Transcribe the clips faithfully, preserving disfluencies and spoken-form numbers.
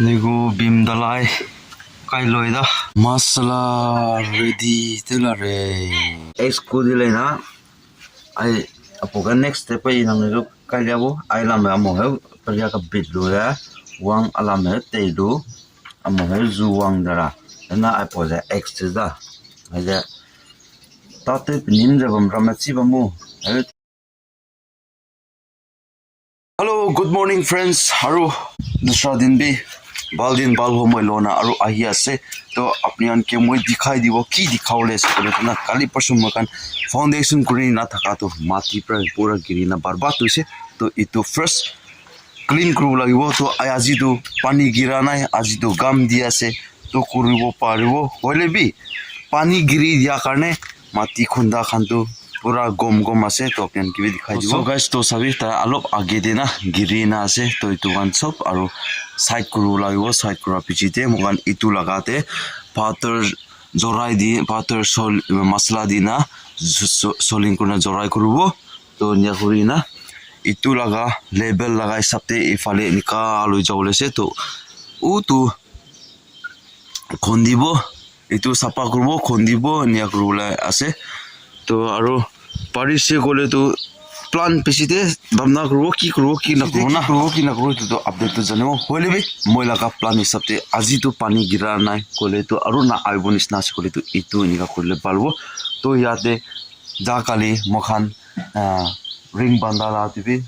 Nigu bim dalai kai loi da. Masala ready te la re. Ex ko di le na. Ai apo ga next step ai nang nigu kai le bo. Ai lam ya mo he. Perya ka bit lo ya. Wang alam he te lo. Amo he zu wang dara. Na ai po ja ex te da. Ai ja. Tate nim ja bam rama chi bamu. Hello, good morning friends. Aru dusra din bi bhal din bhal homoi lona aru ahi ase. To apni khan ke moi dikhai dibo ki dikhawole ase koile na kali parsu moi khan foundation kuri na thaka to mati pra pura giri na barbad hoise. To itu first clean kuribo lagibo. To aji tu pani gira nai, aji tu gam di ase. To kuribo paribo hoile bi pani giri dia karne mati khunda khan tu pura gom gom ase. To apni khan ke bi dikhai dibo. So guys, to sabi ta alop age de na giri na ase. To itu khan sob aru side kuribo lagibo, side kura piche te moi khan itu laga te pathor jorai di, pathor sol masala di na so- so- soling kurina jorai kuribo. To enia kuri na itu laga level laga hisab te ifale enika loi jabo le ase. To utu khondibo, etu sapha kuribo, khondibo, enia kuribole ase. To aru parise koile tu plan bishi te bhabna kuribo, ki kuribo, ki nakuribo na, ki kuribo, ki nakuribo, etu tu update tu janibo. Hoile bi moi laga plan hisab te aji tu pani gira nai koile tu aru na ahibo nisna ase koile tu etu enika kurile bhal hobo. To yate ja kali moi khan, ah, ring banda la tu bi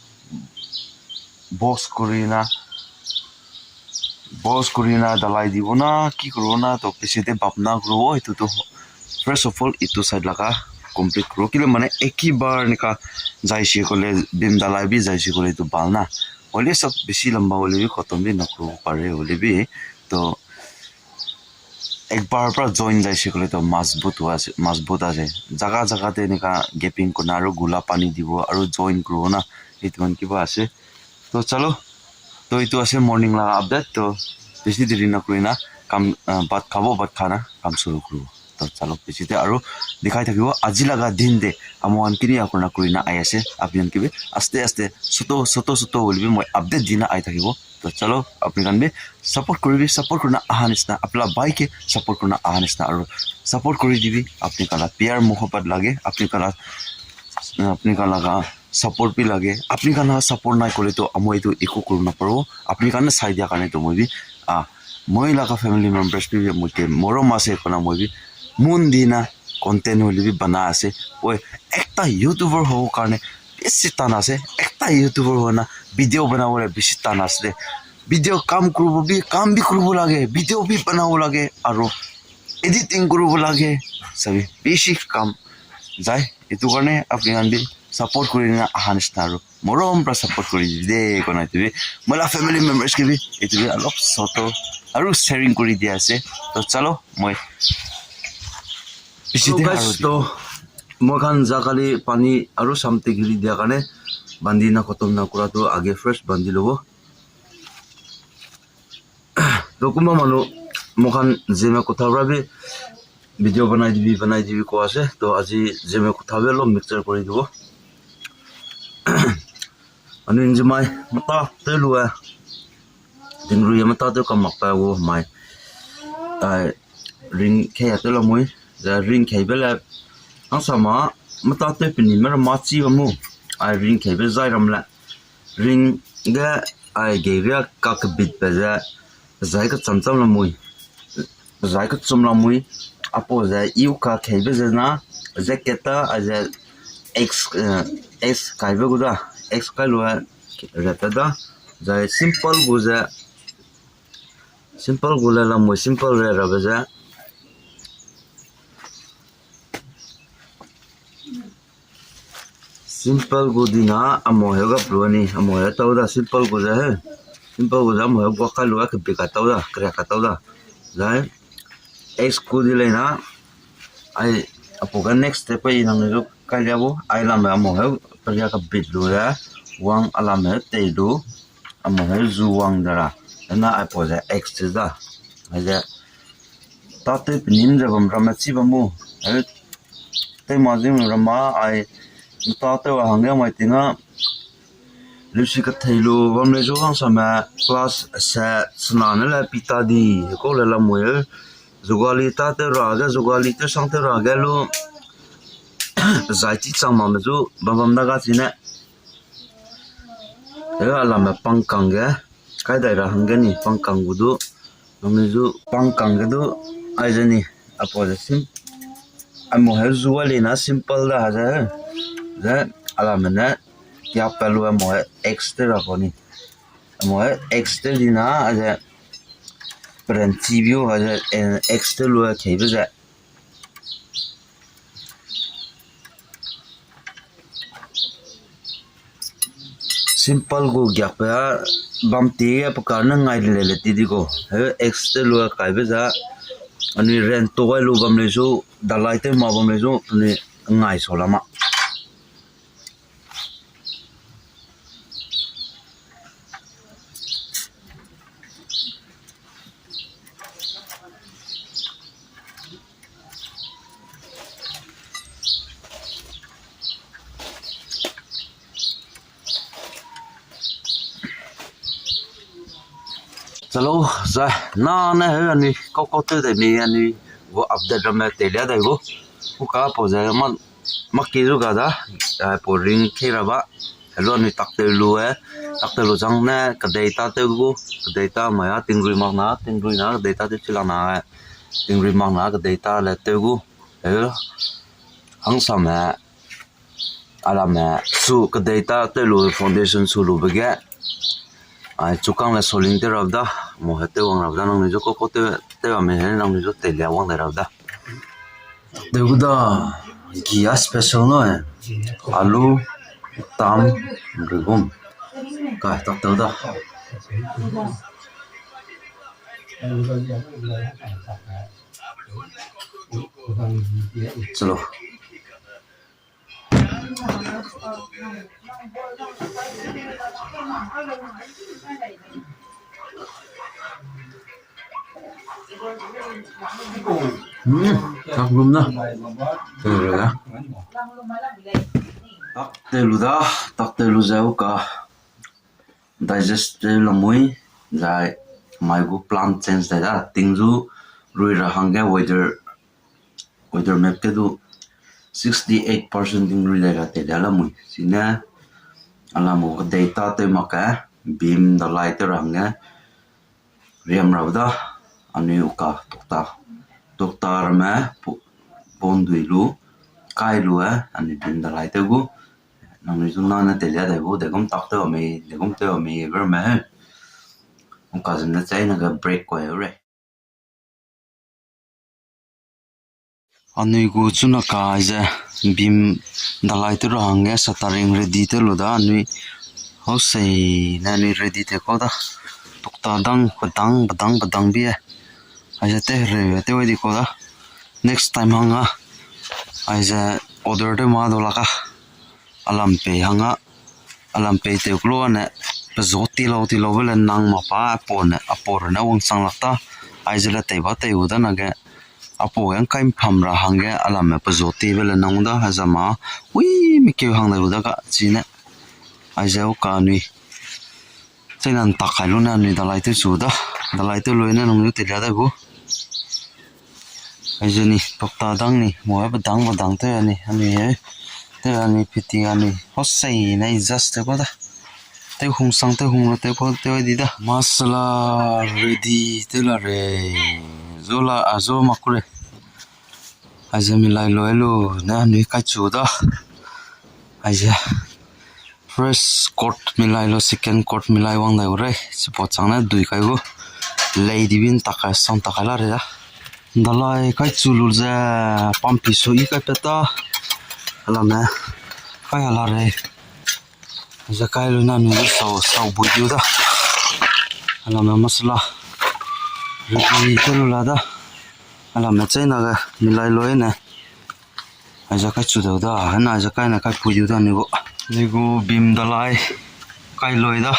box kuri na, box kuri na dalai dibo na ki kuribo na, to piche te bhabna kuribo. Etu tu first of all etu side laga complete kuribo, kile mane ek hi bar enika jaise koile, bim dalai bi jaise koile etu bhal na. Hoile sob bishi lamba hoile bi khotom bi nakuribo pare hoile bi, to ek bar pra join jaise koile to mazbut hua ase, mazbut ase. Jaga jaga te enika gaping kurina aru gula pani dibo aru join kuribo na, etu khan kiba ase. To chalo, to etu ase morning laga update. To bishi deri nakuri na kam, ah, bhat khabo, bhat kha na kam shuru kuribo. To chalo, piche te aru dikhai thakibo aji laga din te amo khan kini akona kuri na ahi ase. Apni khan ke bi aste aste soto soto soto hoile bi moi update di na ahi thakibo. To chalo, apni khan bi support kuribi, support kurina aha nisna, apni la bhai ke support kurina aha nisna, aru support kuri dibi. Apni khan la pyar mohabbat lage, apni khan la, apni khan laga support bi lage. Apni khan la support nai kole to moi etu eku kuri na paribo. Apni khan sai dia karne to moi bi, ah, moi laga family members bi moi ke morom ase koina moi bi mon di na content hoile bi bana ase. Oi, ekta YouTuber hobo karne bishi tan ase. Ekta YouTuber hoina video banabole bishi tan ase de. Video kam kuribo bi, kam bi kuribo lage, video bi banabo lage, aru editing kuribo lage, sabi bishi kam jai. Etu karne apni khan bi support kuri na aha nisna aru morom pra support kuri dibi de koina etu bi moi la family members ke bi etu bi alop soto aru sharing kuri dia ase. To chalo, moi piche te aru to moi khan ja kali pani aru samte giri dia karne bandi na khotom na kura to age first bandi lobo. To kunba manu moi khan jeme kotha para bi video banai dibi, banai dibi koi ase. To aji jeme kotha bi olop mixture kuri dibo. Anu inji mai mata te lua. Dingru ya mata te kam makta wo mai. Ai, ring khei ate lo moi. Ja ring khei bela. Ang sama mata te pini mer ma chi ba mu. Ai, ring khei be zai ram la. Ring ge ai ge ria ka kbit ba ja. Zai ka cham cham la moi. Zai ka chum la moi. Apo za iu ka khei be za na. Za keta a za X, eh, X kai be gu da. X kai lo a. Rata da. Zai simple gu za. Simple gu la la moi simple re ra ba za. Simple gu di na amo he ga pruani amo he tau da simple gu za he. Simple gu za amo he gua ka lua ke bika tau da kre ka tau da. Za he. Ex gu di le na. Ai apo ga next step ai nang lo ka ya bo ai lam amo he. Perya ka bit lu ya. Wang alam he te lu. Amo he zu wang dara. Na apo za ex te da. Ai za. Tate nim ja bam rama chi bamu. Ai. Te ma jing rama ai. Tate wa hang ya mai tinga. Lucy ka thei lu, bam le ju hang sa ma, class set, sna ne la pita di, ko le la mo ye. Zugali ta te ra ge, zugali te sang te ra ge lu. Zai chi sang ma me ju, bam bam da ga chi ne. Ega la me pang kang ge, kai dai ra hang ge ni, pang kang gu du. Nang ni ju pang kang ge du, ai je ni, apo je sim. Amo he zugali na simple da ha je. Je, ala me ne, kya pelu amo he extra ko ni. Amo he extra di na, aje, pren chi biu ha je, eh, extra lu he khei be je. Simple gu gyak pa bam ti ya pa kar na ngai le le ti di ko. He extra lu kai be za. Ani rent to gai lu bam le ju, dalai te ma bam le ju, ani ngai so lama. Chalo, za, na, na, he, ani, ko, ko, te, de, mi, ani, go update ram, te, lia, de, go. Ku ka, po, za, ma, ma, ki, zu, ga, da, eh, po, ring, ki, ra, ba. Hello, ani, tak, te, lu, eh. Tak, te, lu, zang, ne, ka, de, ta, te, go. Ka, de, ta, ma, ya, ting, rui, mak, na, ting, rui, na, ka, de, ta, te, chi, la, na, eh. Ting, rui, mak, na, ka, de, ta, le, te, go. Hello. Hang, sam, eh. Alam, eh, su kedai ta te lu foundation su lu bege. Ai, chukang le soling te rabda, mo he te wang rabda, nang ni jo ko ko te, te wa me he, nang ni jo te le wang le rabda. Te guda, gia special no, eh. Alu, tam, rigum. Ka, tak te da. Chalo. Hmm, tak lum na. Telu da. Tak telu da, tak telu zau ka. Digest te la mui, zai mai gu plan change da da. Tingzu rui ra hangge weather Weather map te tu sixty eight percent ding rui le ga te dia la mui. Sine ala mo data te ma ka bim dalai te rang nge riam rau da ani uka tokta. Tokta rame pon dui lu kai lu e ani bim dalai te gu. Nang ni zun na na te lia dai gu de gom tak te wa me de gom te wa me ver me. Uka zin na chai na ga break ko e re. Anui gu chuna ka aise bim dalai tu rahang e sataring ready te lu da anui hosei na anui ready te ko da tukta dang padang padang padang bi e aise te re te wai di ko da next time hang a aise order te ma do la ka. Alam pe hanga, alam pe te klo ne, pe zo ti lo ti lo bele nang ma pa apo ne, apo re na wang sang lak ta, ai zele te ba te u da na ge, apo yang kai pham ra hang ge, alam me pe zo ti bele nang da, ha za ma, ui mi ke hang da u da ka, chi ne, ai za u ka nui. Chai nan tak khai lu na nui dalai te chu da. Dalai te lu na nung lu te lia da bu. Ai je ni tokta dang ni mo ba dang ba dang te ani ani he. Te ani piti ani hosei na i just te ko da. Te hung sang te hung lo te ko te di da. Masala ready te la re. Zo la a zo ma kure. Ai je mi lai lo elu na nui kai chu da. Ai je. First coat milai lo, second coat milai wang dai ure. Si pot sang na dui kai go. Lei di bin takai sang takai la re da. Dalai kai chu lu ze pampi so i kai peta. Ala me. Kai ala re. Ze kai lu na mi sau sau bui diu da. Ala me masala. Ready te lu la da. Ala me chai na ga milai lo e ne. Aja kai chu da da, na aja kai na kai pui da ni go. Ni go bim dalai kai loi da,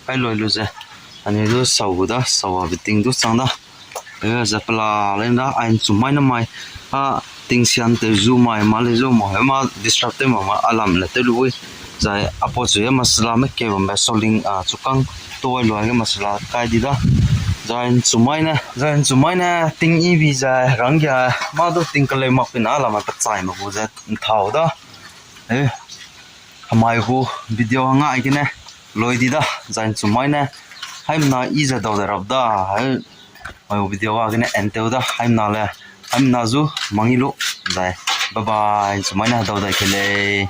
kai loi lu ze. Ani du sau gu da, sau a biting du sang da. E za pla le da, ain chu mai na mai. A ting sian te zu mai ma le zu ma, ma disturb te ma ma alam le te lu wi. Zai apo chu ye masala me ke bambe soling a chukang to wai lua ke masala kai di da. Zai chumai na, zai chumai na ting i bi zai rang ya ma do ting kale mak pin ala ma pa chai ma bu zai thao da. Eh, hamai hu video nga ai kine loi di da. Zai chumai na hai na i za dau da rap da. Hai mai video wa kine en teu da. Hai na le, hai na zu mangi lu. Zai bye bye. Chumai na dau da kele.